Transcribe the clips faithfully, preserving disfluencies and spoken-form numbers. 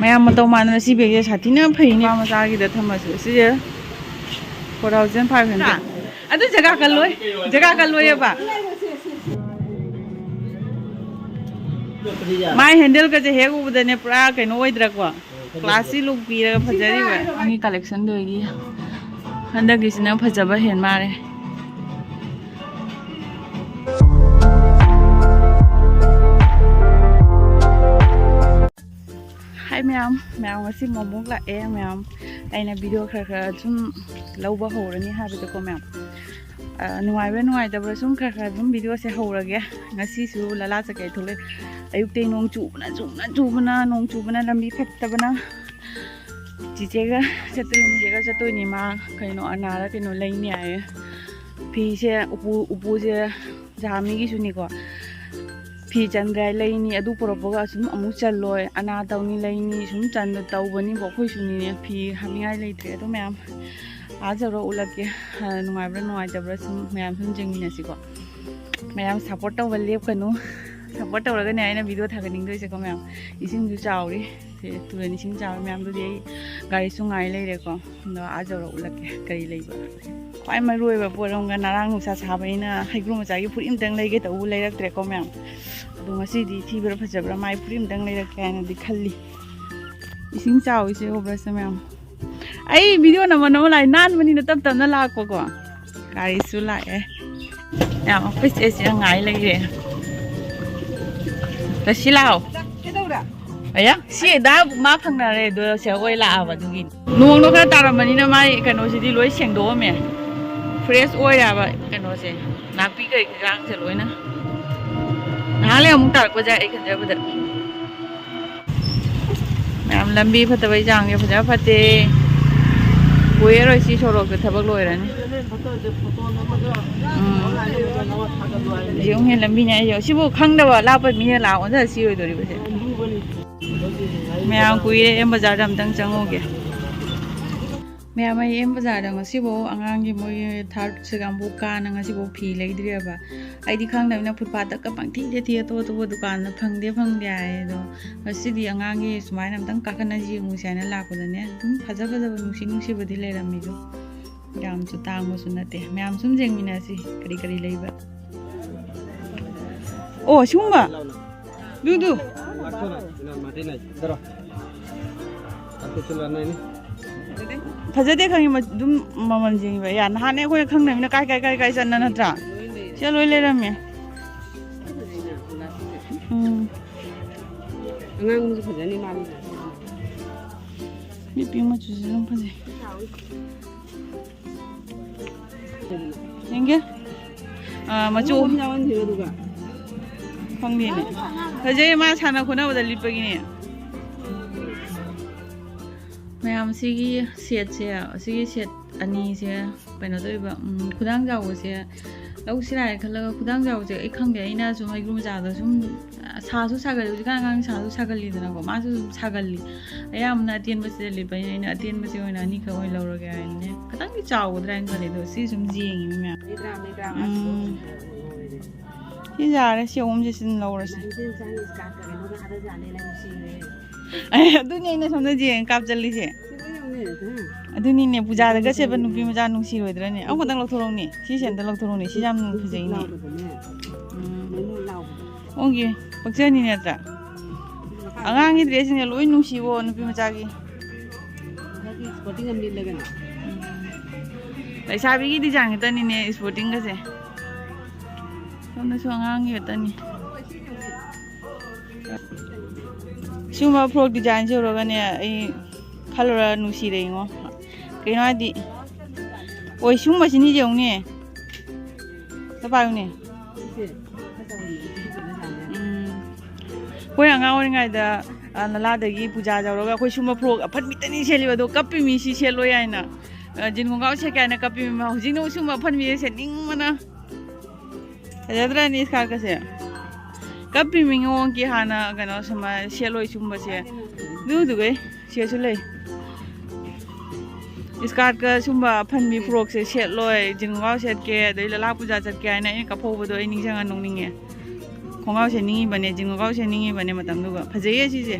ꯃꯌꯥꯝ ꯃꯇꯧ ꯃꯥꯟꯗꯅ ꯁꯤ ꯕꯦꯒꯁꯦ ꯁꯥꯊꯤꯅ ꯐꯩꯅꯦ꯫ ꯅꯨꯄꯥ ꯃꯆꯥꯒꯤꯗ ꯊꯝꯃꯁꯨ ꯁꯤꯁꯦ ꯐꯣꯔ ꯊꯥꯎꯖꯟ ꯐꯥꯏꯚ ꯍꯟꯗ꯭ꯔꯦꯠ꯫ ꯑꯗꯨ ꯖꯒꯥ ꯀꯜꯂꯣꯏ, ꯖꯒꯥ ꯀꯜꯂꯣꯏꯌꯦꯕ꯫ ꯃꯥꯏ ꯍꯦꯟꯗꯜꯒꯁꯦ ꯍꯦꯛ ꯎꯕꯗꯅꯦ ꯄꯨꯔꯥ ꯀꯩꯅꯣ ꯑꯣꯏꯗ꯭ꯔꯥꯀꯣ? ꯀ꯭ꯂꯥꯁꯁꯤ ꯂꯨꯛ ꯄꯤꯔꯒ ꯐꯖꯔꯤꯕ꯫ ꯃꯤꯒꯤ ꯀꯂꯦꯛꯁꯟꯗꯨꯗꯒꯤ ꯍꯟꯗꯛꯀꯤꯁꯤꯅ ꯐꯖꯕ ꯍꯦꯟ ꯃꯥꯜꯂꯦ꯫ ꯍꯥꯏ ꯃꯌꯥꯝ, ꯃꯌꯥꯝ ꯉꯁꯤ ꯃꯣꯃꯣꯛ ꯂꯥꯛꯑꯦ ꯃꯌꯥꯝ꯫ ꯑꯩꯅ ꯚꯤꯗꯤꯑꯣ ꯈꯔ ꯈꯔ ꯁꯨꯝ ꯂꯧꯕ ꯍꯧꯔꯅꯤ ꯍꯥꯏꯕꯗꯀꯣ ꯃꯌꯥꯝ꯫ ꯑ, ꯅꯨꯡꯉꯥꯏꯕ꯭ꯔꯥ ꯅꯨꯡꯉꯥꯏꯇꯕ꯭ꯔꯥ ꯁꯨꯝ ꯈꯔ ꯈꯔ ꯑꯗꯨꯝ ꯚꯤꯗꯤꯑꯣꯁꯦ ꯍꯧꯔꯒꯦ꯫ ꯉꯁꯤꯁꯨ ꯂꯂꯥ ꯆꯀꯩ ꯊꯣꯛꯂꯛꯑꯦ꯫ ꯑꯌꯨꯛꯇꯩ ꯅꯣꯡ ꯆꯨꯕꯅ, ꯆꯨꯕꯅ, ꯆꯨꯕꯅ, ꯅꯣꯡ ꯆꯨꯕꯅ ꯂꯝꯕꯤ ꯐꯠꯇꯕꯅ꯫ ꯆꯤꯆꯦꯒ ꯆꯠꯇꯣꯏꯅꯤ, ꯆꯤꯆꯦꯒ ꯆꯠꯇꯣꯏꯅꯤ꯫ ꯃꯥ ꯀꯩꯅꯣ ꯑꯅꯥꯗ ꯀꯩꯅꯣ ꯂꯩꯅꯤ ꯍꯥꯏꯌꯦ꯫ ꯐꯤꯁꯦ ꯎꯄꯨ, ꯎꯄꯨꯁꯦ ꯖꯍꯥꯃꯤꯒꯤꯁꯨꯅꯤꯀꯣ꯫ ꯐꯤ ꯆꯟꯗ꯭ꯔꯦ ꯂꯩꯅꯤ, ꯑꯗꯨ ꯄꯨꯔꯛꯄꯒ ꯑꯁꯨꯝ ꯑꯃꯨꯛ ꯆꯜꯂꯣꯏ, ꯑꯅꯥ ꯇꯧꯅꯤ ꯂꯩꯅꯤ, ꯁꯨꯝ ꯆꯟꯗ ꯇꯧꯕꯅꯤꯕꯣ꯫ ꯑꯩꯈꯣꯏꯁꯨꯅꯤꯅꯦ ꯐꯤ ꯍꯥꯞꯅꯤꯡꯉꯥꯏ ꯂꯩꯇ꯭ꯔꯦ꯫ ꯑꯗꯣ ꯃꯌꯥꯝ ꯑꯥ ꯌꯧꯔ ꯎꯠꯂꯛꯀꯦ꯫ ꯑ, ꯅꯨꯡꯉꯥꯏꯕ꯭ꯔꯥ ꯅꯨꯡꯉꯥꯏꯇꯕ꯭ꯔꯥ ꯁꯨꯝ ꯃꯌꯥꯝ ꯁꯨꯝ ꯌꯦꯡꯃꯤꯟꯅꯁꯤꯀꯣ꯫ ꯃꯌꯥꯝ ꯁꯞꯄꯣꯔꯠ ꯇꯧꯕ ꯂꯦꯞꯀꯅꯨ꯫ ꯁꯞꯄꯣꯔꯠ ꯇꯧꯔꯒꯅꯦ ꯑꯩꯅ ꯚꯤꯗꯤꯑꯣ ꯊꯥꯒꯠꯅꯤꯡꯗꯣꯏꯁꯦꯀꯣ ꯃꯌꯥꯝ꯫ ꯏꯁꯤꯡꯁꯨ ꯆꯥꯎꯔꯤ꯫ ꯁꯦ, ꯇꯨꯔꯦꯟ ꯏꯁꯤꯡ ꯆꯥꯎꯔꯤ ꯃꯌꯥꯝꯗꯨꯗꯤ ꯑꯩ ꯒꯥꯔꯤꯁꯨ ꯉꯥꯏ ꯂꯩꯔꯦꯀꯣ꯫ ꯑꯗꯣ ꯑꯥ ꯌꯧꯔ ꯎꯠꯂꯛꯀꯦ ꯀꯔꯤ ꯂꯩꯕ꯫ ꯈ꯭ꯋꯥꯏ ꯃꯔꯨ ꯑꯣꯏꯕ ꯄꯣꯠ ꯑꯃꯒ ꯉꯔꯥꯡ ꯅꯨꯡꯁꯥ ꯁꯥꯕꯅꯤꯅ ꯍꯩꯒ꯭ꯔꯨ ꯃꯆꯥꯒꯤ ꯐꯨꯔꯤꯠ ꯑꯝꯇꯪ ꯂꯩꯒꯦ ꯇꯧꯕ ꯂꯩꯔꯛꯇ꯭ꯔꯦꯀꯣ ꯃꯌꯥꯝ꯫ ꯑꯗꯣ ꯉꯁꯤꯗꯤ ꯊꯤꯕ꯭ꯔꯥ ꯐꯖꯕ꯭ꯔꯥ ꯃꯥꯏ ꯐꯨꯔꯤꯠ ꯑꯝꯇꯪ ꯂꯩꯔꯛꯀꯦ ꯍꯥꯏꯅꯗꯤ ꯈꯜꯂꯤ꯫ ꯏꯁꯤꯡ ꯆꯥꯎꯏꯁꯦ ꯎꯕ꯭ꯔꯥ ꯁꯦ ꯃꯌꯥꯝ? ꯑꯩ ꯚꯤꯗꯤꯑꯣ ꯅꯝꯃ ꯅꯝꯃ ꯂꯥꯛꯑꯦ, ꯅꯥꯟꯕꯅꯤꯅ ꯇꯞ ꯇꯞꯅ ꯂꯥꯛꯄꯀꯣ꯫ ꯒꯥꯔꯤꯁꯨ ꯂꯥꯛꯑꯦ꯫ ꯌꯥꯝ ꯑꯩꯈꯣꯏ ꯆꯦꯁꯦ ꯉꯥꯏ ꯂꯩꯔꯦ꯫ ꯔꯁꯤ ꯂꯥꯛꯑꯣ꯫ ꯀꯩꯗꯧꯔꯦ? ꯑꯌꯥ, ꯁꯤ ꯗꯥ ꯃꯥ ꯐꯪꯅꯔꯦ ꯑꯗꯣ ꯁꯦ ꯍꯣꯏ ꯂꯥꯛꯑꯕ ꯑꯗꯨꯒꯤꯅꯤ꯫ ꯅꯣꯡꯗꯣ ꯈꯔ ꯇꯥꯔꯝꯕꯅꯤꯅ ꯃꯥꯏ ꯀꯩꯅꯣꯁꯤꯗꯤ ꯂꯣꯏ ꯁꯦꯡꯗꯣꯛꯑꯝꯃꯦ꯫ ꯐ꯭ꯔꯦꯁ ꯑꯣꯏꯔꯦꯕ ꯀꯩꯅꯣꯁꯦ, ꯅꯥꯄꯤ ꯀꯩ ꯀꯩꯀꯥꯡꯁꯦ ꯂꯣꯏꯅ꯫ ꯉꯥꯏꯍꯥꯛ ꯂꯩ ꯑꯃꯨꯛ ꯇꯥꯔꯛꯄꯁꯦ ꯑꯩ ꯈꯟꯖꯕꯗ꯫ ꯃꯌꯥꯝ ꯂꯝꯕꯤ ꯐꯠꯇꯕꯩ ꯆꯥꯡꯁꯦ ꯐꯖ ꯐꯠꯇꯦ꯫ ꯀꯨꯏꯔꯔꯣꯏ ꯁꯤ ꯁꯣꯔꯣꯛꯇ ꯊꯕꯛ ꯂꯣꯏꯔꯅꯤ꯫ ꯎꯝ꯫ ꯌꯦꯡꯉꯨꯅꯦ ꯂꯝꯕꯤꯅꯦ ꯍꯥꯏꯁꯦ꯫ ꯁꯤꯕꯨ ꯈꯪꯗꯕ ꯂꯥꯞꯄ ꯃꯤꯅ ꯂꯥꯛꯑꯣ ꯑꯣꯟꯊꯔ ꯁꯤ ꯑꯣꯏꯗꯣꯔꯤꯕꯁꯦ꯫ ꯃꯌꯥꯝ ꯀꯨꯏꯔꯦ ꯕꯖꯥꯔꯗ ꯑꯝꯇꯪ ꯆꯪꯉꯨꯒꯦ꯫ ꯃꯌꯥꯝ, ꯑꯩ ꯑꯦꯝ ꯕꯖꯥꯔꯗ ꯉꯁꯤꯐꯥꯎ ꯑꯉꯥꯡꯒꯤ ꯃꯣꯏꯒꯤ ꯊꯥꯔꯠ ꯁꯦꯀꯥꯝꯕꯨ ꯀꯥꯅ ꯉꯁꯤꯐꯥꯎ ꯐꯤ ꯂꯩꯗ꯭ꯔꯤꯑꯕ꯫ ꯑꯩꯗꯤ ꯈꯪꯗꯕꯅꯤꯅ ꯐꯨꯠꯄꯥꯠꯇꯒ ꯄꯪꯊꯤꯗ ꯊꯤ, ꯑꯇꯣꯞ ꯑꯇꯣꯞꯄ ꯗꯨꯀꯥꯟꯗ ꯐꯪꯗꯦ ꯐꯪꯗꯦ ꯍꯥꯏꯌꯦ꯫ ꯑꯗꯣ ꯉꯁꯤꯗꯤ ꯑꯉꯥꯡꯒꯤ ꯁꯨꯃꯥꯏꯅ ꯑꯝꯇꯪ ꯀꯥꯈꯠꯅ ꯌꯦꯡꯉꯨꯁꯦ ꯍꯥꯏꯅ ꯂꯥꯛꯄꯗꯅꯦ, ꯑꯗꯨꯝ ꯐꯖ ꯐꯖꯕ ꯅꯨꯡꯁꯤ ꯅꯨꯡꯁꯤꯕꯗꯤ ꯂꯩꯔꯝꯃꯤꯗꯣ꯫ ꯌꯥꯝꯁꯨ ꯇꯥꯡꯕꯁꯨ ꯅꯠꯇꯦ꯫ ꯃꯌꯥꯝ ꯁꯨꯝ ꯌꯦꯡꯃꯤꯟꯅꯁꯤ ꯀꯔꯤ ꯀꯔꯤ ꯂꯩꯕ꯫ ꯑꯣ, ꯁꯤꯒꯨꯝꯕ? ꯗꯨ, ꯗꯨ꯫ ꯐꯖꯗꯦ ꯈꯪꯉꯤ, ꯃ-, ꯑꯗꯨꯝ ꯃꯃꯜ ꯌꯦꯡꯉꯤꯕ꯫ ꯌꯥ, ꯅꯍꯥꯟꯅꯦ ꯑꯩꯈꯣꯏꯅ ꯈꯪꯗꯕꯅꯤꯅ ꯀꯥꯏ, ꯀꯥꯏ, ꯀꯥꯏ, ꯀꯥꯏ ꯆꯠꯅ ꯅꯠꯇ꯭ꯔꯥ? ꯁꯤꯗ ꯂꯣꯏ ꯂꯩꯔꯝꯃꯦ꯫ ꯎꯝ꯫ ꯑꯉꯥꯡꯁꯨ ꯐꯖꯅꯤ ꯃꯥꯅꯤ꯫ ꯃꯤꯠ ꯄꯤꯡ ꯃꯆꯨꯁꯨ ꯑꯗꯨꯝ ꯐꯖꯩ꯫ ꯌꯦꯡꯒꯦ꯫ ꯑꯥ, ꯃꯆꯨ꯫ ꯑꯉꯧꯕ ꯑꯃ ꯌꯥꯎꯍꯟꯁꯤꯔꯣ ꯑꯗꯨꯒ? ꯈꯪꯗꯦꯅꯦ꯫ ꯐꯖꯩ, ꯃꯥ ꯁꯥꯟꯅ ꯈꯣꯠꯅꯕꯗ ꯂꯤꯠꯄꯒꯤꯅꯦ꯫ ꯃꯌꯥꯝ, ꯁꯤꯒꯤ ꯁꯦꯠꯁꯦ, ꯁꯤꯒꯤ ꯁꯦꯠ ꯑꯅꯤꯁꯦ ꯀꯩꯅꯣ ꯇꯧꯋꯦꯕ, ꯎꯝ, ꯈꯨꯗꯥꯡ ꯆꯥꯎꯕꯁꯦ ꯂꯧꯁꯤꯔꯥ ꯍꯥꯏꯅ ꯈꯜꯂꯒ, ꯈꯨꯗꯥꯡ ꯆꯥꯎꯕꯁꯦ ꯑꯩ ꯈꯪꯗꯦ, ꯑꯩꯅ ꯁꯨꯝ ꯍꯩꯒ꯭ꯔꯨ ꯃꯆꯥꯗ ꯁꯨꯝ ꯁꯥꯁꯨ ꯁꯥꯒꯠꯂꯤ, ꯍꯧꯖꯤꯛꯀꯥꯟ ꯑꯉꯥꯡ ꯁꯥꯁꯨ ꯁꯥꯒꯜꯂꯤꯗꯅꯀꯣ, ꯃꯥꯁꯨ ꯑꯗꯨꯝ ꯁꯥꯒꯜꯂꯤ꯫ ꯑꯌꯥꯝꯕꯅ ꯑꯇꯦꯟꯕꯁꯤꯗ ꯂꯤꯠꯄꯅꯤꯅ ꯑꯩꯅ ꯑꯇꯦꯟꯕꯁꯦ ꯑꯣꯏꯅ ꯑꯅꯤꯈꯛ ꯑꯣꯏꯅ ꯂꯧꯔꯒꯦ ꯍꯥꯏꯅꯅꯦ꯫ ꯈꯤꯇꯪꯗꯤ ꯆꯥꯎꯒꯗ꯭ꯔꯥ ꯍꯥꯏꯅ ꯈꯜꯂꯤ, ꯑꯗꯣ ꯁꯤ ꯁꯨꯝ ꯌꯦꯡꯉꯤꯅꯦ ꯃꯌꯥꯝ꯫ ꯂꯩꯗ꯭ꯔꯥ, ꯂꯩꯗ꯭ꯔꯥ, ꯎꯝ꯫ ꯁꯤ ꯌꯥꯔꯦ, ꯁꯤ ꯑꯍꯨꯝꯁꯦ ꯁꯤ ꯑꯗꯨꯝ ꯂꯧꯔꯁꯦ꯫ ꯅꯥꯏꯟꯇꯤꯟ ꯆꯪꯉꯤ, ꯏꯁꯀꯥꯔꯠꯀ ꯀꯩꯅꯣꯒ ꯍꯥꯏꯔꯖꯥꯠꯅꯦ, ꯅꯪ ꯅꯨꯡꯁꯤꯔꯦ꯫ ꯑꯦ, ꯑꯗꯨꯅꯦ ꯑꯩꯅ ꯁꯣꯝꯗ ꯌꯦꯡꯉ ꯀꯥꯞ ꯆꯠꯂꯤꯁꯦ꯫ ꯁꯤ ꯂꯣꯏ ꯌꯥꯎꯅꯤ, ꯍꯥ? ꯑꯗꯨꯅꯤꯅꯦ, ꯄꯨꯖꯥꯗꯒ ꯁꯦꯠꯄ ꯅꯨꯄꯤ ꯃꯆꯥ ꯅꯨꯡꯁꯤꯔꯣꯏꯗ꯭ꯔꯅꯦ? ꯑꯃꯈꯛꯇꯪ ꯂꯧꯊꯣꯔꯛꯎꯅꯦ, ꯁꯤꯁꯦ ꯑꯝꯇ ꯂꯧꯊꯣꯔꯛꯎꯅꯦ, ꯁꯤꯁꯦ ꯌꯥꯝ ꯐꯖꯩꯅꯦ꯫ ꯂꯥꯎꯕꯗꯅꯦ, ꯎꯝ꯫ ꯃꯣꯃꯣꯟ ꯂꯥꯎꯕꯗꯣ꯫ ꯑꯣꯡꯒꯤ ꯄꯛꯆꯅꯤ ꯅꯠꯇ꯭ꯔꯥ? ꯑꯉꯥꯡꯒꯤ ꯗ꯭ꯔꯦꯁꯁꯤꯡꯁꯦ ꯂꯣꯏ ꯅꯨꯡꯁꯤꯕꯣ, ꯅꯨꯄꯤ ꯃꯆꯥꯒꯤ꯫ ꯃꯥꯒꯤ ꯏꯁꯄꯣꯔꯇꯤꯡ ꯑꯃ ꯂꯤꯠꯂꯒꯅꯦ꯫ ꯎꯝ꯫ ꯂꯩꯁꯥꯕꯤꯒꯤ ꯗꯤꯖꯥꯏꯟ ꯈꯛꯇꯅꯤꯅꯦ ꯏꯁꯄꯣꯔꯇꯤꯡꯒꯁꯦ꯫ ꯁꯣꯝꯗꯁꯨ ꯑꯉꯥꯡꯒꯤ ꯈꯛꯇꯅꯤ꯫ ꯁꯤꯒꯨꯝꯕ ꯐ꯭ꯔꯣꯛ ꯗꯤꯖꯥꯏꯟꯁꯦ ꯎꯔꯒꯅꯦ ꯑꯩ ꯈꯜꯂꯨꯔ ꯅꯨꯡꯁꯤꯔꯦꯉꯣ꯫ ꯀꯩꯅꯣ ꯍꯥꯏꯗꯤ, ꯑꯣꯏ, ꯁꯤꯒꯨꯝꯕꯁꯤꯅꯤ ꯌꯦꯡꯉꯨꯅꯦ꯫ ꯑꯝꯇ ꯄꯥꯏꯌꯨꯅꯦ꯫ ꯎꯝ꯫ ꯑꯩꯈꯣꯏ ꯑꯉꯥꯡ ꯑꯣꯏꯔꯤꯉꯩꯗ, ꯑ, ꯅꯂꯥꯗꯒꯤ ꯄꯨꯖꯥ ꯌꯧꯔꯒ ꯑꯩꯈꯣꯏ ꯁꯨꯝꯕ ꯐ꯭ꯔꯣꯛ ꯑꯐꯟꯕꯤꯇꯅꯤ ꯁꯦꯠꯂꯤꯕ, ꯑꯗꯣ ꯀꯞꯄꯤ ꯃꯤ ꯁꯤ ꯁꯦꯠꯂꯣꯏ ꯍꯥꯏꯅ꯫ ꯑ, ꯖꯤꯟ ꯈꯣꯡꯒ꯭ꯔꯥꯎ ꯁꯦꯠꯀꯦ ꯍꯥꯏꯅ ꯀꯞꯄꯤ ꯃꯤ, ꯍꯧꯖꯤꯛꯅ ꯁꯨꯝꯕ ꯑꯐꯟꯕꯤꯁꯦ ꯁꯦꯠꯅꯤꯡꯕꯅ꯫ ꯐꯖꯗ꯭ꯔꯅꯤ ꯏꯁꯀꯥꯔꯠꯀꯁꯦ? ꯀꯞꯄꯤ ꯃꯤ ꯉꯣꯡꯒꯤ ꯍꯥꯟꯅ ꯀꯩꯅꯣ ꯁꯨꯃꯥꯏꯅ ꯁꯦꯠꯂꯣꯏ ꯁꯨꯝꯕꯁꯦ꯫ ꯑꯗꯨꯗꯨꯒꯩ ꯁꯦꯠꯁꯨ ꯂꯩ꯫ ꯏꯁꯀꯥꯔꯠꯀ ꯁꯨꯝꯕ ꯑꯐꯟꯕꯤ ꯐ꯭ꯔꯣꯛꯁꯦ ꯁꯦꯠꯂꯣꯏ, ꯖꯤꯟ ꯈꯣꯡꯒ꯭ꯔꯥꯎ ꯁꯦꯠꯀꯦ, ꯑꯗꯩ ꯂꯂꯥ ꯄꯨꯖꯥ ꯆꯠꯀꯦ ꯍꯥꯏꯅ ꯑꯩꯅ ꯀꯞꯐꯧꯕꯗꯣ ꯑꯩ ꯅꯤꯡꯁꯤꯡꯉ ꯅꯣꯛꯅꯤꯡꯉꯦ꯫ ꯈꯣꯡꯒ꯭ꯔꯥꯎ ꯁꯦꯠꯅꯤꯡꯉꯤꯕꯅꯦ, ꯖꯤꯟ ꯈꯣꯡꯒ꯭ꯔꯥꯎ ꯁꯦꯠꯅꯤꯡꯉꯤꯕꯅꯦ ꯃꯇꯝꯗꯨꯒ꯫ ꯐꯖꯩꯌꯦ ꯁꯤꯁꯦ꯫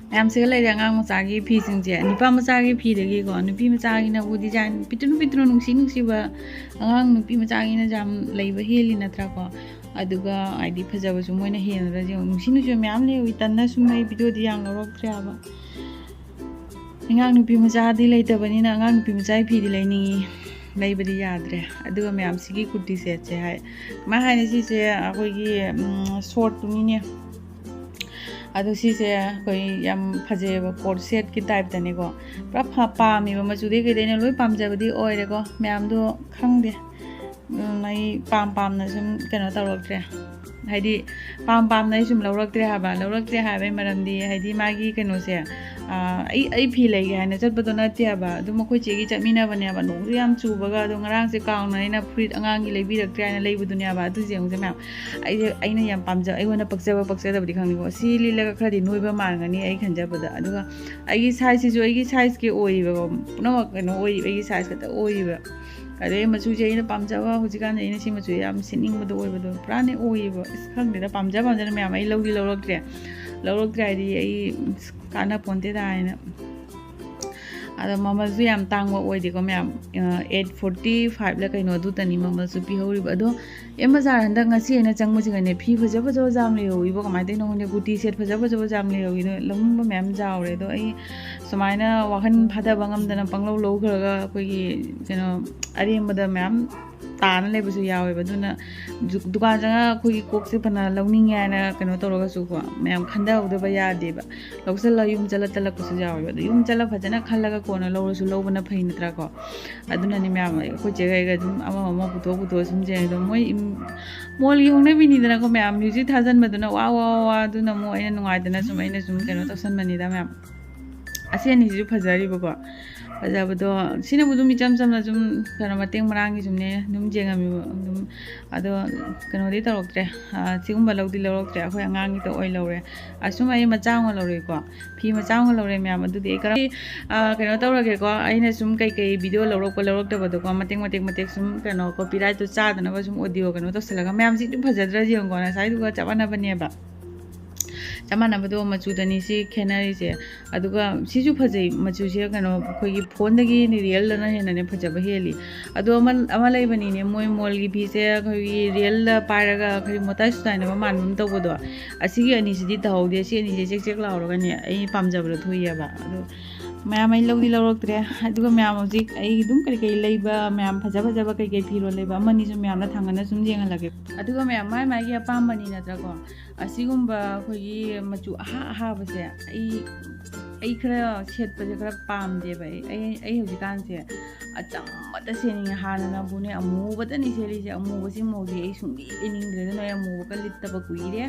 ꯃꯌꯥꯝꯁꯤꯒ ꯂꯩꯔꯦ ꯑꯉꯥꯡ ꯃꯆꯥꯒꯤ ꯐꯤꯁꯤꯡꯁꯦ꯫ ꯅꯨꯄꯥ ꯃꯆꯥꯒꯤ ꯐꯤꯗꯒꯤꯀꯣ, ꯅꯨꯄꯤ ꯃꯆꯥꯒꯤꯅꯕꯨ ꯗꯤꯖꯥꯏꯟ ꯄꯤꯛꯇ꯭ꯔꯨ ꯄꯤꯛꯇ꯭ꯔꯨ ꯅꯨꯡꯁꯤ ꯅꯨꯡꯁꯤꯕ ꯑꯉꯥꯡ ꯅꯨꯄꯤ ꯃꯆꯥꯒꯤꯅ ꯌꯥꯝ ꯂꯩꯕ ꯍꯦꯜꯂꯤ ꯅꯠꯇ꯭ꯔꯥꯀꯣ? ꯑꯗꯨꯒ ꯍꯥꯏꯗꯤ ꯐꯖꯕꯁꯨ ꯃꯣꯏꯅ ꯍꯦꯟꯕꯗ ꯌꯦꯡꯉꯣ, ꯅꯨꯡꯁꯤ ꯅꯨꯡꯁꯤꯕ ꯃꯌꯥꯝ ꯂꯩꯍꯧꯋꯤ꯫ ꯇꯟꯅ ꯁꯨꯝ ꯑꯩ ꯚꯤꯗꯤꯑꯣꯗꯤ ꯌꯥꯝ ꯂꯧꯔꯛꯇ꯭ꯔꯦ ꯍꯥꯏꯕ꯫ ꯑꯉꯥꯡ ꯅꯨꯄꯤ ꯃꯆꯥꯗꯤ ꯂꯩꯇꯕꯅꯤꯅ ꯑꯉꯥꯡ ꯅꯨꯄꯤ ꯃꯆꯥꯒꯤ ꯐꯤꯗꯤ ꯂꯩꯅꯤꯡꯉꯤ, ꯂꯩꯕꯗꯤ ꯌꯥꯗ꯭ꯔꯦ꯫ ꯑꯗꯨꯒ ꯃꯌꯥꯝ ꯁꯤꯒꯤ ꯀꯨꯔꯇꯤ ꯁꯦꯠꯁꯦ ꯍꯥꯏ, ꯀꯃꯥꯏ ꯍꯥꯏꯅꯤ, ꯁꯤꯁꯦ ꯑꯩꯈꯣꯏꯒꯤ ꯁꯣꯔꯠꯇꯨꯅꯤꯅꯦ꯫ ꯑꯗꯣ ꯁꯤꯁꯦ ꯑꯩꯈꯣꯏ ꯌꯥꯝ ꯐꯖꯩꯌꯦꯕ, ꯀꯣꯔꯠ ꯁꯦꯠꯀꯤ ꯇꯥꯏꯞꯇꯅꯦꯀꯣ꯫ ꯄꯨꯔꯥ ꯐ- ꯄꯥꯝꯃꯦꯕ, ꯃꯆꯨꯗꯩ ꯀꯩꯗꯩ ꯑꯩꯅ ꯂꯣꯏ ꯄꯥꯝꯖꯕꯗꯤ ꯑꯣꯏꯔꯦꯀꯣ꯫ ꯃꯌꯥꯝꯗꯣ ꯈꯪꯗꯦ, ꯎꯝ, ꯑꯩ ꯄꯥꯝ ꯄꯥꯝꯅ ꯁꯨꯝ ꯀꯩꯅꯣ ꯇꯧꯔꯛꯇ꯭ꯔꯦ꯫ ꯍꯥꯏꯗꯤ ꯄꯥꯝ ꯄꯥꯝꯅ ꯑꯩ ꯁꯨꯝ ꯂꯧꯔꯛꯇ꯭ꯔꯦ ꯍꯥꯏꯕ꯫ ꯂꯧꯔꯛꯇ꯭ꯔꯦ ꯍꯥꯏꯕꯒꯤ ꯃꯔꯝꯗꯤ ꯍꯥꯏꯗꯤ ꯃꯥꯒꯤ ꯀꯩꯅꯣꯁꯦ, ꯑꯥ, ꯑꯩ ꯑꯩ ꯐꯤ ꯂꯩꯒꯦ ꯍꯥꯏꯅ ꯆꯠꯄꯗꯣ ꯅꯠꯇꯦ ꯍꯥꯏꯕ꯫ ꯑꯗꯨꯝ ꯑꯩꯈꯣꯏ ꯆꯦꯒꯤ ꯆꯠꯃꯤꯟꯅꯕꯅꯦꯕ꯫ ꯅꯣꯡꯁꯨ ꯌꯥꯝ ꯆꯨꯕꯒ, ꯑꯗꯣ ꯉꯔꯥꯡꯁꯦ ꯀꯥꯎꯅ ꯑꯩꯅ ꯐꯨꯔꯤꯠ ꯑꯉꯥꯡꯒꯤ ꯂꯩꯕꯤꯔꯛꯇ꯭ꯔꯦ ꯍꯥꯏꯅ ꯂꯩꯕꯗꯨꯅꯦꯕ꯫ ꯑꯗꯨꯁꯦ ꯌꯦꯡꯉꯨꯁꯦ ꯃꯌꯥꯝ, ꯑꯩꯁꯦ ꯑꯩꯅ ꯌꯥꯝ ꯄꯥꯝꯖ ꯑꯩꯉꯣꯟꯗ ꯄꯛꯆꯕ ꯄꯛꯆꯗꯕꯗꯤ ꯈꯪꯗꯦꯀꯣ, ꯁꯤ ꯂꯤꯠꯂꯒ ꯈꯔꯗꯤ ꯅꯣꯏꯕ ꯃꯥꯟꯒꯅꯤ ꯑꯩ ꯈꯟꯖꯕꯗ꯫ ꯑꯗꯨꯒ ꯑꯩꯒꯤ ꯁꯥꯏꯖꯁꯤꯁꯨ ꯑꯩꯒꯤ ꯁꯥꯏꯖꯀꯤ ꯑꯣꯏꯌꯦꯕꯀꯣ, ꯄꯨꯝꯅꯃꯛ ꯀꯩꯅꯣ ꯑꯣꯏ, ꯑꯩꯒꯤ ꯁꯥꯏꯖ ꯈꯛꯇ ꯑꯣꯏꯌꯦꯕ꯫ ꯑꯗꯩ ꯃꯆꯨꯁꯦ ꯑꯩꯅ ꯄꯥꯝꯖꯕ, ꯍꯧꯖꯤꯛꯀꯥꯟꯁꯦ ꯑꯩꯅ ꯁꯤ ꯃꯆꯨꯁꯦ ꯌꯥꯝ ꯁꯦꯠꯅꯤꯡꯕꯗꯣ ꯑꯣꯏꯕꯗꯣ ꯄꯨꯔꯥꯅꯦ ꯑꯣꯏꯌꯦꯕ꯫ ꯑꯁ, ꯈꯪꯗꯦꯗ, ꯄꯥꯝꯖ ꯄꯥꯝꯖꯅ ꯃꯌꯥꯝ ꯑꯩ ꯂꯧꯗꯤ ꯂꯧꯔꯛꯇ꯭ꯔꯦ꯫ ꯂꯧꯔꯛꯇ꯭ꯔꯦ ꯍꯥꯏꯗꯤ ꯑꯩ, ꯑꯁ, ꯀꯥꯟꯅ ꯄꯣꯟꯇꯦꯗ ꯍꯥꯏꯅ꯫ ꯑꯗꯣ ꯃꯃꯜꯁꯨ ꯌꯥꯝ ꯇꯥꯡꯕ ꯑꯣꯏꯗꯦꯀꯣ ꯃꯌꯥꯝ, ꯑꯩꯠ ꯐꯣꯔꯇꯤ ꯐꯥꯏꯚꯂ ꯀꯩꯅꯣ ꯑꯗꯨꯇꯅꯤ ꯃꯃꯜꯁꯨ ꯄꯤꯍꯧꯔꯤꯕ꯫ ꯑꯗꯣ ꯑꯦꯝ ꯕꯖꯥꯔ ꯍꯟꯗꯛ ꯉꯁꯤ ꯑꯩꯅ ꯆꯪꯕꯁꯤꯒꯅꯦ, ꯐꯤ ꯐꯖ ꯐꯖꯕꯁꯨ ꯌꯥꯝ ꯂꯩꯍꯧꯋꯤꯕꯣ꯫ ꯀꯃꯥꯏꯅ ꯇꯧꯔꯤꯅꯣ ꯈꯪꯗꯦ, ꯀꯨꯔꯇꯤ ꯁꯦꯠ ꯐꯖ ꯐꯖꯕꯁꯨ ꯌꯥꯝ ꯂꯩꯍꯧꯋꯤ꯫ ꯑꯗꯣ ꯂꯧꯅꯤꯡꯕ ꯃꯌꯥꯝ ꯌꯥꯎꯔꯦ꯫ ꯑꯗꯣ ꯑꯩ ꯁꯨꯃꯥꯏꯅ ꯋꯥꯈꯜ ꯐꯥꯊꯕ ꯉꯝꯗꯅ ꯄꯪꯂꯧ ꯂꯧꯈ꯭ꯔꯒ ꯑꯩꯈꯣꯏꯒꯤ ꯀꯩꯅꯣ ꯑꯔꯦꯝꯕꯗ ꯃꯌꯥꯝ ꯇꯥꯅ ꯂꯩꯕꯁꯨ ꯌꯥꯎꯋꯦꯕ꯫ ꯑꯗꯨꯅ ꯗꯨ- ꯗꯨꯀꯥꯟ ꯆꯪꯉꯒ ꯑꯩꯈꯣꯏꯒꯤ ꯀꯣꯛꯁꯦ ꯐꯅ ꯂꯧꯅꯤꯡꯉꯦ ꯍꯥꯏꯅ ꯀꯩꯅꯣ ꯇꯧꯔꯒꯁꯨꯀꯣ, ꯃꯌꯥꯝ ꯈꯟꯊꯍꯧꯗꯕ ꯌꯥꯗꯦꯕ꯫ ꯂꯧꯁꯜꯂꯒ ꯌꯨꯝ ꯆꯠꯂ ꯇꯜꯂꯛꯄꯁꯨ ꯌꯥꯎꯋꯦꯕ꯫ ꯑꯗꯣ ꯌꯨꯝ ꯆꯠꯂ ꯐꯖꯅ ꯈꯜꯂꯒ ꯀꯣꯟꯅ ꯂꯧꯔꯁꯨ ꯂꯧꯕꯅ ꯐꯩ ꯅꯠꯇ꯭ꯔꯥꯀꯣ? ꯑꯗꯨꯅꯅꯦ ꯃꯌꯥꯝ ꯑꯩꯈꯣꯏ ꯆꯦꯒ ꯑꯩꯒ ꯑꯗꯨꯝ ꯑꯃ ꯑꯃ ꯄꯨꯊꯣꯛ ꯄꯨꯊꯣꯛꯑ ꯁꯨꯝ ꯌꯦꯡꯉꯦ꯫ ꯑꯗꯣ ꯃꯣꯏ ꯏꯝ- ꯃꯣꯜꯒꯤ ꯍꯧꯅꯕꯤꯅꯤꯗꯅꯀꯣ ꯃꯌꯥꯝ, ꯃ꯭ꯌꯨꯖꯤꯛ ꯊꯥꯖꯟꯕꯗꯨꯅ ꯋꯥ ꯋꯥ ꯋꯥ, ꯑꯗꯨꯅ ꯑꯃꯨꯛ ꯑꯩꯅ ꯅꯨꯡꯉꯥꯏꯗꯅ ꯁꯨꯝ ꯑꯩꯅ ꯁꯨꯝ ꯀꯩꯅꯣ ꯇꯧꯁꯟꯕꯅꯤꯗ ꯃꯌꯥꯝ꯫ ꯑꯁꯤ ꯑꯅꯤꯁꯤꯁꯨ ꯐꯖꯔꯤꯕꯀꯣ꯫ ꯐꯖꯕꯗꯣ ꯁꯤꯅꯕꯨ ꯑꯗꯨꯝ ꯏꯆꯝ ꯆꯝꯅ ꯁꯨꯝ ꯀꯩꯅꯣ ꯃꯇꯦꯡ ꯃꯔꯥꯡꯒꯤ ꯁꯨꯝꯅꯦ ꯑꯗꯨꯝ ꯌꯦꯡꯉꯝꯃꯤꯕ ꯑꯗꯨꯝ꯫ ꯑꯗꯣ ꯀꯩꯅꯣꯗꯤ ꯇꯧꯔꯛꯇ꯭ꯔꯦ꯫ ꯑ, ꯁꯤꯒꯨꯝꯕ ꯂꯧꯗꯤ ꯂꯧꯔꯛꯇ꯭ꯔꯦ꯫ ꯑꯩꯈꯣꯏ ꯑꯉꯥꯡꯒꯤꯗ ꯑꯣꯏ ꯂꯧꯔꯦ꯫ ꯑꯁꯨꯝ ꯑꯩ ꯃꯆꯥ ꯑꯃ ꯂꯧꯔꯦꯀꯣ꯫ ꯐꯤ ꯃꯆꯥ ꯑꯃ ꯂꯧꯔꯦ ꯃꯌꯥꯝ꯫ ꯑꯗꯨꯗꯤ ꯑꯩ ꯀꯔꯝ-, ꯑ, ꯀꯩꯅꯣ ꯇꯧꯔꯒꯦꯀꯣ꯫ ꯑꯩꯅ ꯁꯨꯝ ꯀꯩꯀꯩ ꯚꯤꯗꯤꯑꯣ ꯂꯧꯔꯛꯄ ꯂꯧꯔꯛꯇꯕꯗꯣꯀꯣ ꯃꯇꯦꯛ ꯃꯇꯦꯛ ꯃꯇꯦꯛ ꯁꯨꯝ ꯀꯩꯅꯣ copyrightꯇꯣ ꯆꯥꯗꯅꯕ ꯁꯨꯝ audio ꯀꯩꯅꯣ ꯇꯧꯁꯜꯂꯒ ꯃꯌꯥꯝꯁꯤꯁꯨ ꯐꯖꯗ꯭ꯔꯁꯤ ꯌꯦꯡꯉꯨꯀꯣ꯫ ꯉꯁꯥꯏꯗꯨꯒ ꯆꯞ ꯃꯥꯟꯅꯕꯅꯦꯕ꯫ ꯆꯞ ꯃꯥꯟꯅꯕꯗꯣ ꯃꯆꯨꯗꯅꯤ ꯁꯤ ꯈꯦꯠꯅꯔꯤꯁꯦ꯫ ꯑꯗꯨꯒ ꯁꯤꯁꯨ ꯐꯖꯩ ꯃꯆꯨꯁꯦ ꯀꯩꯅꯣ ꯑꯩꯈꯣꯏꯒꯤ phoneꯗꯒꯤ realꯗꯅ ꯍꯦꯟꯅꯅꯦ ꯐꯖꯕ ꯍꯦꯜꯂꯤ꯫ ꯑꯗꯣ ꯑꯃ, ꯑꯃ ꯂꯩꯕꯅꯤꯅꯦ ꯃꯣꯏ mallꯒꯤ ꯐꯤꯁꯦ ꯑꯩꯈꯣꯏꯒꯤ realꯗ ꯄꯥꯏꯔꯒ ꯑꯩꯈꯣꯏ ꯃꯣꯇꯥꯏ ꯁꯨꯇꯥꯏꯅꯕ ꯃꯥꯟꯕ ꯑꯃ ꯇꯧꯕꯗꯣ꯫ ꯑꯁꯤꯒꯤ ꯑꯅꯤꯁꯤꯗꯤ ꯇꯧꯍꯧꯗꯦ꯫ ꯁꯤ ꯑꯅꯤꯁꯦ ꯆꯦꯛ ꯆꯦꯛ ꯂꯥꯎꯔꯒꯅꯦ ꯑꯩ ꯄꯥꯝꯖꯕꯗꯣ ꯊꯣꯛꯏꯑꯕ꯫ ꯑꯗꯣ ꯃꯌꯥꯝ ꯑꯩ ꯂꯧꯗꯤ ꯂꯧꯔꯛꯇ꯭ꯔꯦ꯫ ꯑꯗꯨꯒ ꯃꯌꯥꯝ ꯍꯧꯖꯤꯛ ꯑꯩ ꯑꯗꯨꯝ ꯀꯔꯤ ꯀꯔꯤ ꯂꯩꯕ ꯃꯌꯥꯝ ꯐꯖ ꯐꯖꯕ ꯀꯩ ꯀꯩ ꯐꯤꯔꯣꯜ ꯂꯩꯕ ꯑꯃꯅꯤꯁꯨ ꯃꯌꯥꯝꯅ ꯊꯥꯡꯒꯠꯅ ꯁꯨꯝ ꯌꯦꯡꯍꯜꯂꯒꯦ꯫ ꯑꯗꯨꯒ ꯃꯌꯥꯝ ꯃꯥꯏ ꯃꯥꯏꯒꯤ ꯑꯄꯥꯝꯕꯅꯤ ꯅꯠꯇ꯭ꯔꯥꯀꯣ꯫ ꯑꯁꯤꯒꯨꯝꯕ ꯑꯩꯈꯣꯏꯒꯤ ꯃꯆꯨ ꯑꯍꯥ ꯑꯍꯥꯕꯁꯦ ꯑꯩ, ꯑꯩ ꯈꯔ ꯁꯦꯠꯄꯁꯦ ꯈꯔ ꯄꯥꯝꯗꯦꯕ꯫ ꯑꯩ, ꯑꯩ, ꯑꯩ ꯍꯧꯖꯤꯛꯀꯥꯟꯁꯦ ꯑꯆꯝꯕꯇ ꯁꯦꯠꯅꯤꯡꯉꯦ꯫ ꯍꯥꯟꯅꯅꯕꯨꯅꯦ ꯑꯃꯨꯕꯇꯅꯤ ꯁꯦꯠꯂꯤꯁꯦ꯫ ꯑꯃꯨꯕꯁꯤꯃꯨꯛꯇꯤ ꯑꯩ ꯁꯨꯡꯂꯤ ꯂꯤꯅꯤꯡꯗ꯭ꯔꯦ꯫ ꯑꯗꯨꯅ ꯑꯩ ꯑꯃꯨꯕꯒ ꯂꯤꯠꯇꯕ ꯀꯨꯏꯔꯦ꯫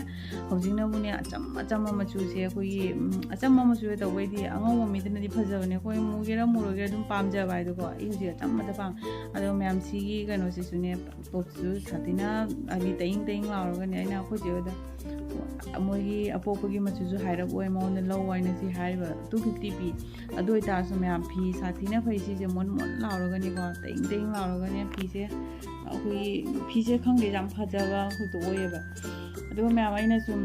ꯍꯧꯖꯤꯛꯅꯕꯨꯅꯦ ꯑꯆꯝ ꯑꯆꯝꯕ ꯃꯆꯨꯁꯦ ꯑꯩꯈꯣꯏꯒꯤ, ꯎꯝ, ꯑꯆꯝꯕ ꯃꯆꯨ ꯇꯧꯕꯩꯗꯤ ꯑꯉꯧꯕ ꯃꯤꯗꯨꯅꯗꯤ ꯐꯖꯕꯅꯦ꯫ ꯑꯩꯈꯣꯏ ꯃꯨꯒꯦꯔꯥ ꯃꯨꯔꯣꯏꯒꯦꯔꯥ ꯑꯗꯨꯝ ꯄꯥꯝꯖꯕ ꯍꯥꯏꯗꯣꯀꯣ꯫ ꯑꯩ ꯍꯧꯖꯤꯛ ꯑꯆꯝꯕꯇ ꯄꯥꯝ-, ꯑꯗꯣ ꯃꯌꯥꯝ ꯁꯤꯒꯤ ꯀꯩꯅꯣꯁꯤꯁꯨꯅꯦ ꯇꯣꯞꯁꯤꯁꯨ ꯁꯥꯊꯤꯅ ꯍꯥꯏꯗꯤ ꯇꯌꯤꯡ ꯇꯌꯤꯡ ꯂꯥꯎꯔꯒꯅꯦ꯫ ꯑꯩꯅ ꯑꯩꯈꯣꯏ ꯆꯦ ꯍꯣꯏꯗ ꯃꯣꯏꯒꯤ ꯑꯄꯣꯛꯄꯒꯤ ꯃꯆꯨꯁꯨ ꯍꯥꯏꯔꯞ ꯑꯣꯏ ꯃꯉꯣꯟꯗ ꯂꯧ ꯍꯥꯏꯅ ꯁꯤ ꯍꯥꯏꯔꯤꯕ two fifty ꯄꯤ꯫ ꯑꯗꯨ ꯑꯣꯏꯇꯥꯔꯁꯨ ꯃꯌꯥꯝ ꯐꯤ ꯁꯥꯊꯤꯅ ꯐꯩ꯫ ꯁꯤꯁꯦ ꯃꯣꯟ ꯃꯣꯟ ꯂꯥꯎꯔꯒꯅꯦꯀꯣ ꯇꯌꯤꯡ ꯇꯌꯤꯡ ꯂꯥꯎꯔꯒꯅꯦ ꯐꯤꯁꯦ ꯑꯩꯈꯣꯏꯒꯤ ꯐꯤꯁꯦ ꯈꯪꯗꯦ ꯌꯥꯝ ꯐꯖꯕ ꯑꯃꯈꯛꯇ ꯑꯣꯏꯌꯦꯕ꯫ ꯑꯗꯨꯒ ꯃꯌꯥꯝ ꯑꯩꯅ ꯁꯨꯝ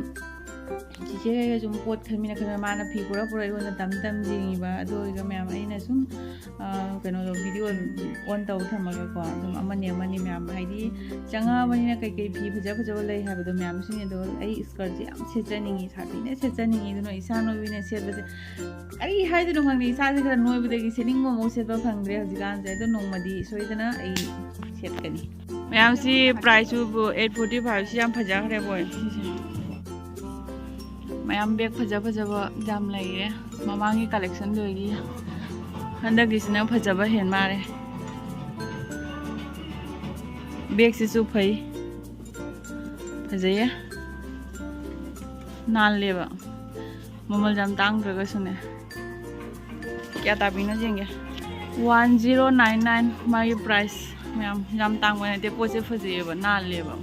ꯆꯤꯆꯦ ꯀꯩꯒ ꯁꯨꯝ ꯄꯣꯠ ꯈꯟꯃꯤꯟꯅ ꯈꯟꯃꯤꯟꯅ ꯃꯥꯅ ꯐꯤ ꯄꯨꯔꯛ ꯄꯨꯔꯛ ꯑꯩꯉꯣꯟꯗ ꯇꯝ ꯇꯝ ꯌꯦꯡꯉꯤꯕ꯫ ꯑꯗꯨ ꯑꯣꯏꯔꯒ ꯃꯌꯥꯝ ꯑꯩꯅ ꯁꯨꯝ, ꯑ, ꯀꯩꯅꯣꯗꯣ video on ꯇꯧ ꯊꯝꯃꯒꯀꯣ ꯑꯗꯨꯝ ꯑꯃꯅꯤ ꯑꯃꯅꯤ ꯃꯌꯥꯝ ꯍꯥꯏꯗꯤ ꯆꯪꯉꯛꯑꯕꯅꯤꯅ ꯀꯩꯀꯩ ꯐꯤ ꯐꯖ ꯐꯖꯕ ꯂꯩ ꯍꯥꯏꯕꯗꯣ ꯃꯌꯥꯝꯁꯤꯡ ꯑꯗꯣ ꯑꯩ skirtꯁꯦ ꯌꯥꯝ ꯁꯦꯠꯆꯅꯤꯡꯉꯤ ꯁꯥꯊꯤꯅ ꯁꯦꯠꯆꯅꯤꯡꯉꯤ꯫ ꯑꯗꯨꯅ ꯏꯁꯥ ꯅꯣꯏꯕꯤꯅ ꯁꯦꯠꯄꯁꯦ ꯀꯔꯤ ꯍꯥꯏꯗꯣꯏꯅꯣ ꯈꯪꯗꯦ꯫ ꯏꯁꯥꯁꯦ ꯈꯔ ꯅꯣꯏꯕꯗꯒꯤ ꯁꯦꯠꯅꯤꯡꯕ ꯃꯑꯣꯡ ꯁꯦꯠꯄ ꯐꯪꯗ꯭ꯔꯦ ꯍꯧꯖꯤꯛꯀꯥꯟꯁꯦ꯫ ꯑꯗꯣ ꯅꯣꯡꯃꯗꯤ ꯁꯣꯏꯗꯅ ꯑꯩ ꯁꯦꯠꯀꯅꯤ꯫ ꯃꯌꯥꯝꯁꯤ priceꯁꯨ eight forty five ꯁꯤ ꯌꯥꯝ ꯐꯖꯈ꯭ꯔꯦ ꯕꯣꯏ꯫ ꯁꯤꯁꯦ ꯃꯌꯥꯝ bag ꯐꯖ ꯐꯖꯕ ꯌꯥꯝ ꯂꯩꯔꯦ꯫ ꯃꯃꯥꯡꯒꯤ collection ꯂꯣꯏꯔꯤ꯫ ꯍꯟꯗꯛꯀꯤꯁꯤꯅ ꯐꯖꯕ ꯍꯦꯟ ꯃꯥꯜꯂꯦ꯫ Bagꯁꯤꯁꯨ ꯐꯩ꯫ ꯐꯖꯩꯌꯦ꯫ ꯅꯥꯜꯂꯦꯕ꯫ ꯃꯃꯜ ꯌꯥꯝ ꯇꯥꯡꯗ꯭ꯔꯒꯁꯨꯅꯦ꯫ ꯀꯌꯥ ꯇꯥꯕꯤꯅꯣ ꯌꯦꯡꯒꯦ꯫ One zero nine nine ꯃꯥꯒꯤ price꯫ ꯃꯌꯥꯝ ꯌꯥꯝ ꯇꯥꯡꯕ ꯅꯠꯇꯦ, ꯄꯣꯠꯁꯦ ꯐꯖꯩꯌꯦꯕ, ꯅꯥꯜꯂꯦꯕ꯫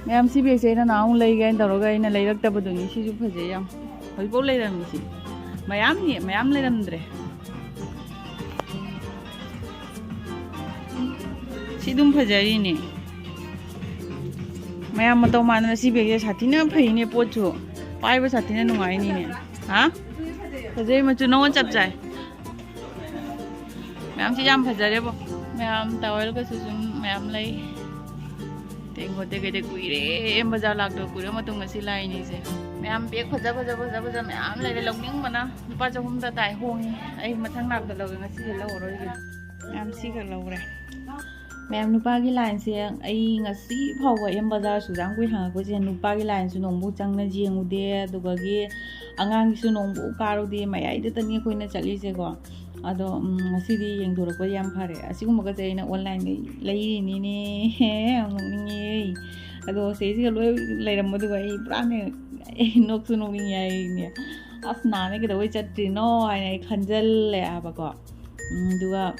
ꯃꯌꯥꯝ, ꯁꯤ bag ꯁꯦ ꯑꯩꯅ ꯅꯍꯥꯟꯃꯨꯛ ꯂꯩꯒꯦ ꯍꯥꯏꯅ ꯇꯧꯔꯒ ꯑꯩꯅ ꯂꯩꯔꯛꯇꯕꯗꯨꯅꯤ꯫ ꯁꯤꯁꯨ ꯐꯖꯩ ꯌꯥꯝ, ꯍꯧꯖꯤꯛꯐꯥꯎ ꯂꯩꯔꯝꯃꯤꯁꯤ꯫ ꯃꯌꯥꯝꯅꯤ, ꯃꯌꯥꯝ ꯂꯩꯔꯝꯗ꯭ꯔꯦ꯫ ꯁꯤ ꯑꯗꯨꯝ ꯐꯖꯔꯤꯅꯦ꯫ ꯃꯌꯥꯝ ꯃꯇꯧ ꯃꯥꯟꯗꯅ ꯁꯤ bag ꯁꯦ ꯁꯥꯊꯤꯅ ꯐꯩꯅꯦ, ꯄꯣꯠꯁꯨ ꯄꯥꯏꯕ ꯁꯥꯊꯤꯅ ꯅꯨꯡꯉꯥꯏꯅꯤꯅꯦ꯫ ꯍꯥ? ꯐꯖꯩ, ꯃꯆꯨ ꯅꯉꯣꯟ ꯆꯞ ꯆꯥꯏ꯫ ꯃꯌꯥꯝꯁꯤ ꯌꯥꯝ ꯐꯖꯔꯦꯕꯣ꯫ ꯃꯌꯥꯝ towel ꯒꯁꯨ ꯁꯨꯝ ꯃꯌꯥꯝ ꯂꯩ꯫ ꯇꯦꯡꯀꯣꯠ ꯇꯦꯛ ꯀꯩꯗꯩ ꯀꯨꯏꯔꯦ, M Bazaar ꯂꯥꯛꯇꯕ ꯀꯨꯏꯔ ꯃꯇꯨꯡ ꯉꯁꯤ ꯂꯥꯛꯏꯅꯦ ꯑꯩꯁꯦ꯫ ꯃꯌꯥꯝ bag ꯐꯖ ꯐꯖ ꯐꯖ ꯐꯖ ꯃꯌꯥꯝ ꯂꯩꯔꯦ, ꯂꯧꯅꯤꯡꯕꯅ꯫ ꯂꯨꯄꯥ ꯆꯍꯨꯝꯗ ꯇꯥꯏ, ꯍꯣꯡꯉꯤ꯫ ꯑꯩ ꯃꯊꯪ ꯂꯥꯛꯄꯗ ꯂꯧꯒꯦ, ꯉꯁꯤꯗꯤ ꯂꯧꯔꯔꯣꯏꯒꯦ꯫ ꯃꯌꯥꯝ ꯁꯤꯈꯛ ꯂꯧꯔꯦ꯫ ꯃꯌꯥꯝ, ꯅꯨꯄꯥꯒꯤ line ꯁꯦ ꯑꯩ ꯉꯁꯤ ꯐꯥꯎꯕ M Bazaar ꯁꯨꯛꯌꯥꯝ ꯀꯨꯏ ꯍꯥꯡꯉꯛꯄꯁꯦ ꯅꯨꯄꯥꯒꯤ line ꯁꯨ ꯅꯣꯡꯕꯨ ꯆꯪꯅ ꯌꯦꯡꯉꯨꯗꯦ, ꯑꯗꯨꯒꯗꯤ ꯑꯉꯥꯡꯒꯤꯁꯨ ꯅꯣꯡꯕꯨ ꯀꯥꯔꯨꯗꯦ, ꯃꯌꯥꯏꯗꯇꯅꯤ ꯑꯩꯈꯣꯏꯅ ꯆꯠꯂꯤꯁꯦꯀꯣ꯫ ꯑꯗꯣ, ꯎꯝ, ꯉꯁꯤꯗꯤ ꯌꯦꯡꯊꯣꯔꯛꯄ ꯌꯥꯝ ꯐꯔꯦ꯫ ꯑꯁꯤꯒꯨꯝꯕꯒꯁꯦ ꯑꯩꯅ online ꯗꯩ ꯂꯩꯔꯤꯅꯤꯅꯦ꯫ ꯌꯥꯝ ꯅꯣꯛꯅꯤꯡꯉꯦ꯫ ꯑꯗꯣ ꯁꯤꯗꯩꯁꯤꯒ ꯂꯣꯏ ꯂꯩꯔꯝꯕꯗꯨꯒ ꯑꯩ ꯄꯨꯔꯥꯅꯦ, ꯑꯩ ꯅꯣꯛꯁꯨ ꯅꯣꯛꯅꯤꯡꯉꯦ ꯑꯩꯅꯦ꯫ ꯑꯁ, ꯅꯍꯥꯟꯅ ꯀꯩꯗꯧꯕꯩ ꯆꯠꯇ꯭ꯔꯤꯅꯣ ꯍꯥꯏꯅ ꯑꯩ ꯈꯟꯖꯜꯂꯦ ꯍꯥꯏꯕꯀꯣ꯫ ꯎꯝ, ꯑꯗꯨꯒ